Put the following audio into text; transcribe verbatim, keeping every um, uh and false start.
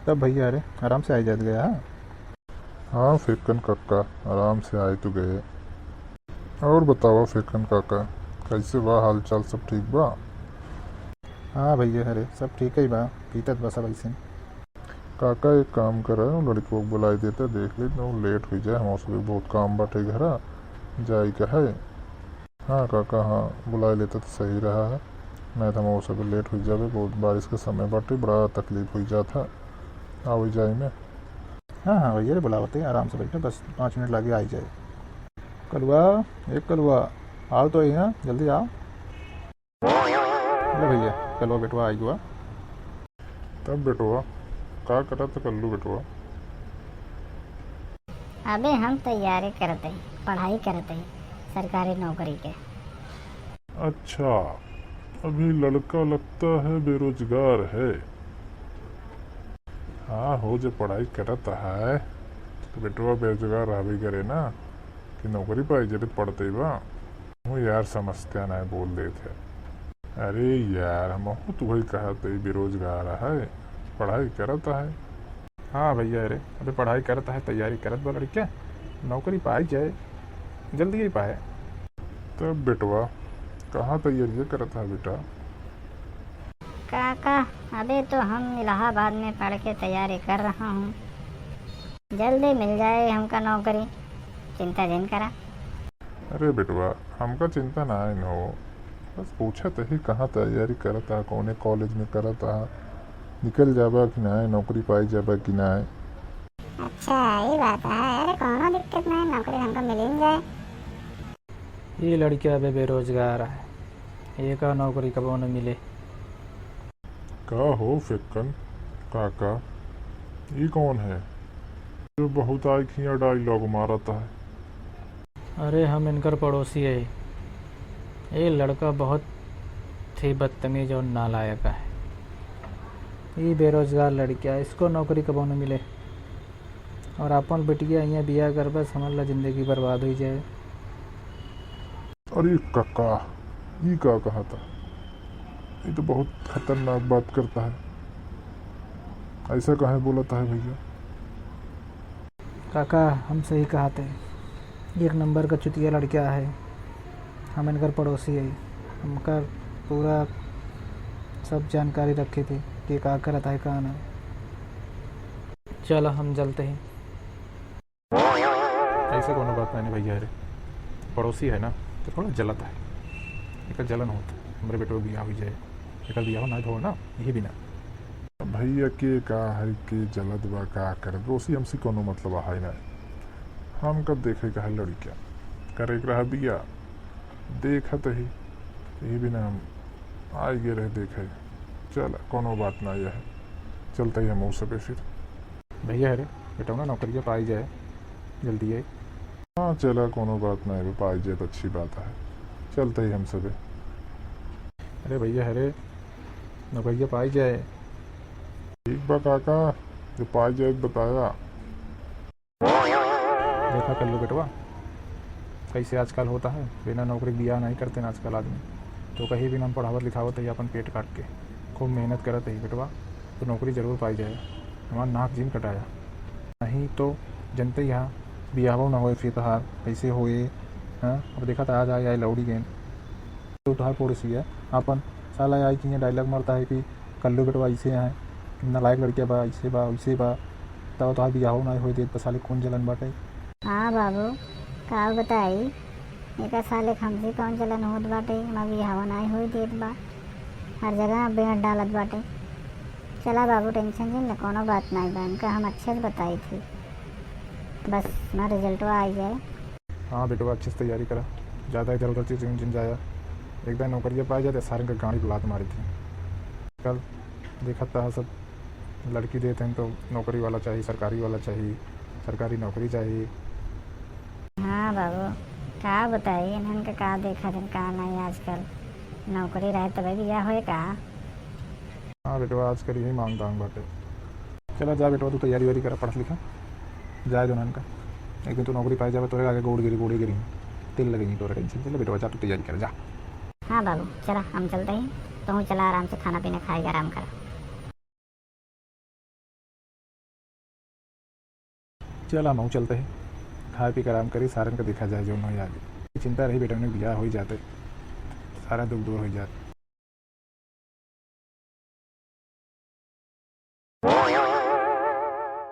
तब भइया, अरे, आराम से आइ जात गया, हाँ? हाँ, फेकन काका, आराम से आइ तो गए। और बतावा फेकन काका, कैसे बा हाल चाल, सब ठीक बा? हाँ भइया, अरे, सब ठीक ही बा, बीतत बा सब ऐसे। काका, एक काम करा, वो लड़कवा के बुलाइ देता, देख ले, वो लेट होइ जाए, हमरो सबके बहुत काम बाटे घरा, जाए का है। हाँ काका, हाँ, बुलाइ लेता तो सही रहा है, नहीं तो हमरो सब लेट होइ जाबे, बहुत बारिश के समय बाटे, बड़ा तकलीफ होइ जात है आवे जाए में। हाँ, हाँ भइया, अरे बुलावते, आराम से बैठा, बस पाँच मिनट लागे आइ जाए। कलुआ, ए कलुआ, आओ तो यहाँ, जल्दी आओ। अरे भइया, कलुआ बेटवा आइ गवा। तब बेटवा, का करत कल्लू बेटवा? अबे हम तैयारी करत हई, पढ़ाई करत हई सरकारी नौकरी के। अच्छा, अभी लड़का लगता है बेरोजगार है। हाँ हो, जब पढ़ाई करत है तो बेटवा बेरोजगार रहबे करे ना, कि नौकरी पाई जरे पढ़ते बा। वो यार समझते ना है, बोल देते हैं। अरे यार, हम तो वही कहत है, बेरोजगार है, पढ़ाई करत है। हाँ भइया, अरे अबे पढ़ाई करत है, तैयारी करत बा लड़का, नौकरी पाई जाए, जल्दी ही पाए। तब बेटवा, कहाँ तैयारी करत है बेटा? काका, अबे तो हम इलाहाबाद में पढ़ के तैयारी कर रहा हूँ, जल्दी मिल जाए हमका नौकरी, चिंता जिन करा। अरे बेटवा, हमका चिंता ना है न हो, बस पूछत ही कहाँ तैयारी करत है, कौने कॉलेज में करत है, निकल जाबा कि ना, नौकरी पाई जाबा कि ना। अच्छा, ये बात है। अरे कोनो दिक्कत ना है, नौकरी हमका मिल ही जाए। ये लड़का अबे बेरोजगार है, एका नौकरी कबो न मिले। का हो फेक्कन काका, ई कौन है जो बहुत आइखिया डायलॉग मारत है? अरे हम इनकर पड़ोसी है। ये लड़का बहुत ही बदतमीज और नालायक है। ये बेरोजगार लड़किया, इसको नौकरी कबो न मिले। और अपन बिटिया यहाँ बियाह कर, बस हमार ला जिंदगी बर्बाद हुई जाए। अरे काका, ई का कहा था? ये तो बहुत खतरनाक बात करता है। ऐसा काहे बोलता है भैया? काका, हम सही कहा थे, एक नंबर का चुतिया लड़का है। हम इनकर पड़ोसी है, हमकर पूरा सब जानकारी रखे थे कि का करत है, का ना। चलो, हम चलते हैं। ऐसे कोनो बात नहीं भैया रे, पड़ोसी है ना, तो थोड़ा जलत है, एक जलन होता है। हमरे बेटो बियाह हुई जाए, एक बियाह ना हो ना, यही बिना। भैया के का है कि जलत बा, का करे, पड़ोसी हमसे कोनो मतलब है ना। हम कब देखे का है लड़किया, करे के रहा बियाह, देखत ही, यही बिना हम आइ गए रहे देखे। चल, कोनो बात ना, यह चलते ही हम सबे फिर। भैया रे, बेटौना नौकरिया पाई जाए, जल्दी है। हाँ, चला, कोनो बात ना है, पाई जाए तो अच्छी बात है, चलते ही हम सबे। अरे भैया रे, नौकरिया पाई जाए। ठीक बा काका, जो पाई जाए बताया। देखा कल्लू बेटवा, कैसे आजकल होता है, बिना नौकरी के बियाह नहीं करते ना आजकल आदमी। तो कहीं भी ना पढ़ावत लिखावत है अपन पेट काट के, खूब मेहनत करत है बेटवा, तो नौकरी जरूर पाई जाए। हमार नाक जिन कटाया, नहीं तो जनते यहाँ बियाहो ना होए, फिर तहार कैसे होए? हाँ, अब देखा था आज आए आए लौड़ी गेंद। तो तोहार पड़ोसी है अपन, साला आई कि डायलॉग मारता है कि कल्लू बेटवा ऐसे हैं, नालायक लड़किया बा, ऐसे बा, वैसे बा, तब तोहार बियाहो ना होए देत बा, साले कौन जलन बाटे। हाँ बाबू, का बताई, एका साले के हमसे कौन जलन होत बाटे, हमार बियाहो ना होए देत बा, हर जगह बेंट डालत बाटे। चला बाबू, टेंशन जिन ले, कोनो बात नाई बा, इनका हम अच्छे से बताई थी, बस हमार रिजल्टवा आई जाए। हाँ बेटवा, अच्छे से तैयारी करा, ज़्यादा इधर उधर चीज जिन जाया, एक दाईं नौकरिया पाए जाते, सारे का गाड़ी पे लात मारी थी। कल देखत था सब लड़की देते हैं तो नौकरी वाला चाहिए, सरकारी वाला चाहिए, सरकारी नौकरी चाहिए। हाँ बाबू, का बताई, इन्हन के का देखत हैं, का नहीं आजकल। नौकरी रहे तबे बियाह होए का? हाँ बेटवा, आजकल यही मांग दांग बाटे। चला जा बेटवा, तू तैयारी वारी करा, पढ़ा लिखा, जाए दो इन्हन का। एक दिन तू नौकरी पाए जाबे, तोरे आगे गोड़ गिरी, गोड़े गिरी, तेल लगेगी तोरे, टेंशन। चला बेटवा, जा तू तैयारी कर, जा। हाँ बाबू, चला हम चलते ही, तू चला आराम से खाना पीना खाएगा, आराम करा। चला, हम चलते हैं, खाए पी के आराम करी, सारन का देखा जाए, जो नहीं आगे। चिंता रही बेटा, उन्हें बियाह हो ही जाते, सारा दुख दूर हो जाते।